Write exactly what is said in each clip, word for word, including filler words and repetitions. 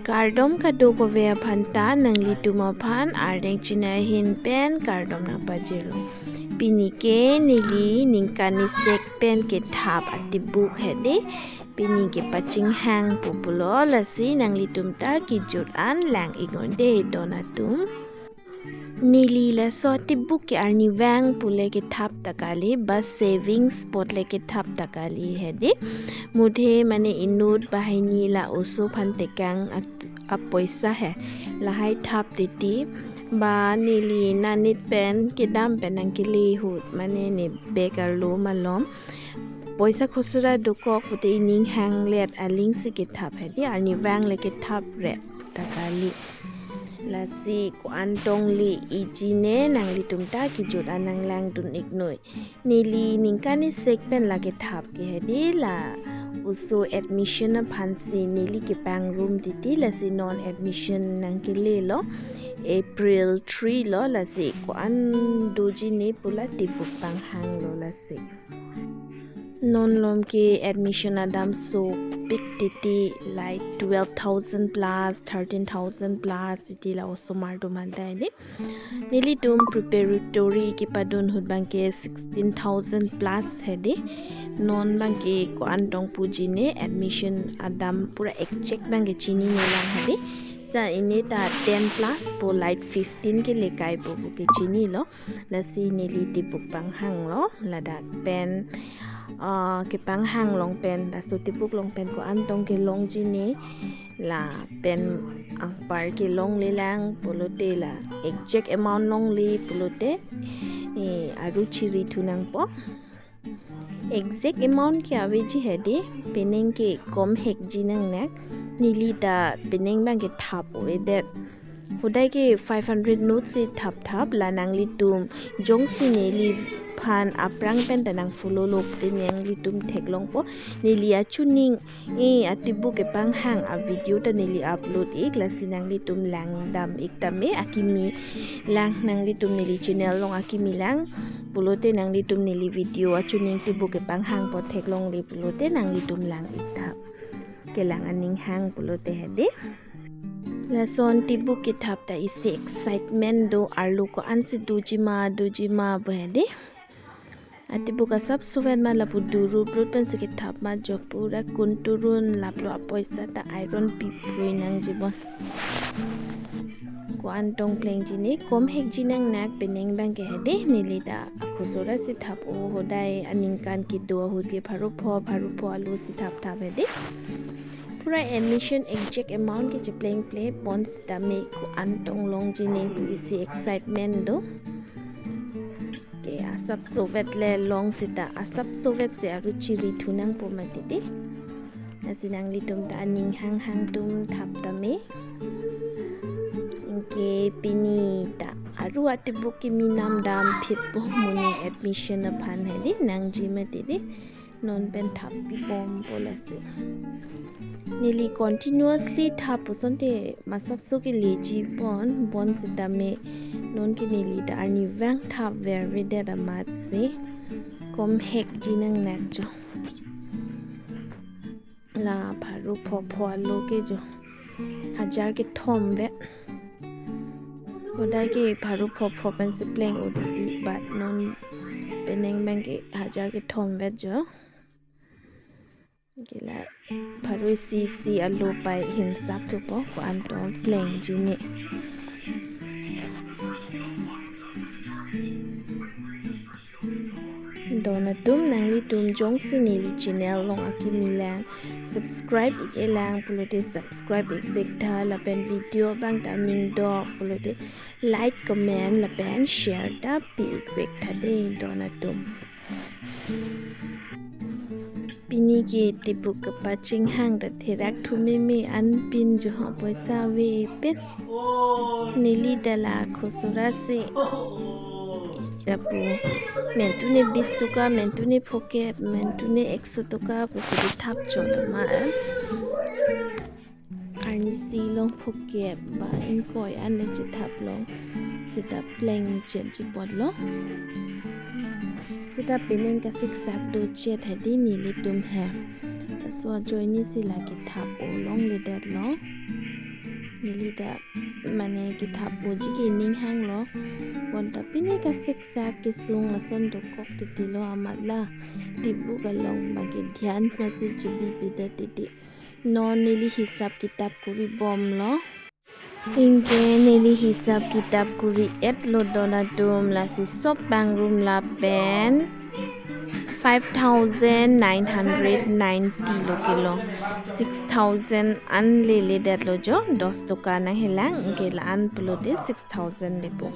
Kardom kadokave aphan ta, nanglitum aphan ardeng chini ahin pen kardom nangpajirlo. Pini ke neli ningkan isek pen kethap atibuk hedi. Pini kepachinghang pupulo, lasi nanglitum ta kejut an lang-ik non dei don atum. Neli laso atibuk ke arnivang pule kethap ta kali, ba savings pot le kethap ta kali hedi. Muthe mane inut banghini la oso aphan tekang at-, apoisa he. Lahai thap titi, ba neli nanit pen kedam pen nangkele ahut, mane ne bag arlo malom poisa khosora dokok pute ining hanglet aling si kethap hedi, arnivang le kethap ret ta kali. Lasi ko-an tong le iji ne, nanglitum ta kejut an nanglang dun-ik noi. Neli ningkan isek pen la kethap ke hedi, la oso admission aphan si neli kepangrum titi, lasi non admission nangkele lo, April three lo, lasi ko-an doji ne pu la tibuk panghanglo lasi. Non malom ke admission adam sopik titi, like twelve thousand plus, thirteen thousand plus titi, la osomar atum an ta hedi. Nelitum preparatory kepadun ahut abang ke sixteen thousand plus hedi. Non abang ke ko-an tong puji ne, admission adam pura exact abang ke chini ne lang hedi. Sa ini ta ten plus po, like fifteen ke lekai po pu ke chinilo. Lasi neli tibuk panghanglo, ladak pen, ah, kepanghang along pen, laso tibuk along pen ko-an tong kelongji ne, lapen anpar kelongle lang pulote, la exact amount longle pulote, eh, aru chiri thu nangpo. Exact amount ke aveji hedi, penang ke komhekji nangnak, neli ta penang abang ke thap avedet. Hodai ke five hundred note si thap thap, la nanglitum jongsi neliphan aphrang pen ta nang follow lo pute nanglitum theklongpo. Neli achuning, eh, atibuk kepanghang avideo ta neli upload-ik, lasi nanglitum langdam-ik tame, akimi lang nanglitum neli channel along akimi lang pulote, nanglitum neli video achuning tibuk kepanghang apot theklongle pulote nanglitum lang-ik tha. Kelang aning hang pulote hedi. Lason tibuk kethap ta isi excitement do, arlo ko-an si doji ma, doji ma pu hedi. Atibuk asap suven ma lapu duru brut pen si kethap ma jo, pura kunturun laplo, apoisa ta iron pipui nangji bon. Ko-an tong plengji ne, komhekji nangnak, penang abang ke hedi, neli ta akhosora si thap-o, hodai aningkan kedo ahut ke pharo pho, pharo pho alo si thap thap hedi. Pura admission exact amount ke cheplengple pon sitame ko-an tong longji ne pu isi excitement do. Ke asap sovet le long sita, asap sovet si aru chiri thu nangpo mati di. Lasi nanglitum ta aning hang hang atum thap tame. Anke pini ta aru atibuk kimi namdam phit po, moning admission aphan hedi nangji mati di. Non pen thap pibompo lasi. Neli continuously thap puson te masap so ke leji pon, bonsitame non ke neli ta arnivang thap verve det amat si komhekji nangnak jo. La pharo pho pho alo ke jo hajar kethom vet. Hodai ke pharo pho pho pen si pleng-o di, but non penang abang ke hajar kethom vet jo. Ke la pharo isi isi alo pai hinsap thupo, ko-an tong plengji ne. Don atum, nanglitum jongsi neli channel along akimi lang, subscribe ik-e lang pulote subscribe ik-vek tha, lapen video abang ta ningdok pulote like, comment lapen share ta pi ik-vek tha de don atum. Pini ke tibuk kepaching hang ta therak thu meme anpin jo ha poisa ave pen. Neli ta la khosora si lapu mentune bis toka, mentune phokep, mentune ekso toka pusi thap chot ma. Arnisi long phokep ba ingkoi an le chethap long sita plengchet chipot lo. Sita penang kasiksak dochet hedi nelitum he. Laso ajoine si la kethap-o longledetlo. Neli ta mane kethap uji ke ning hanglo. Bonta pine kasiksak kesung lason dokok titilo amat la. Tibuk along bagi dhyan masi jibi pida titi. Non neli hisap kitap kuri bomlo. Anke neli hisap kitap kuri etlo don atum, lasi sop pangrum lapen five thousand nine hundred ninety lo kelo. Six thousand an lele detlo jo, dos toka nanghelang, anke la-an pulote six thousand lepo.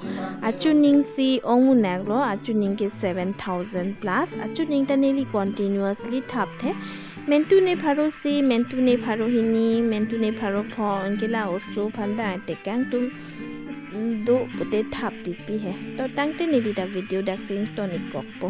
Achuning si ongmunak lo, achuning ke seven thousand plus, achuning ta neli continuously thapthe. Mentu ne pharo isi, mentu ne pharo hini, mentu ne pharo pho, anke la oso aphan bang tekang atum do pute thap pipi he. To tangte neli ta video dak sing tonik kokpo.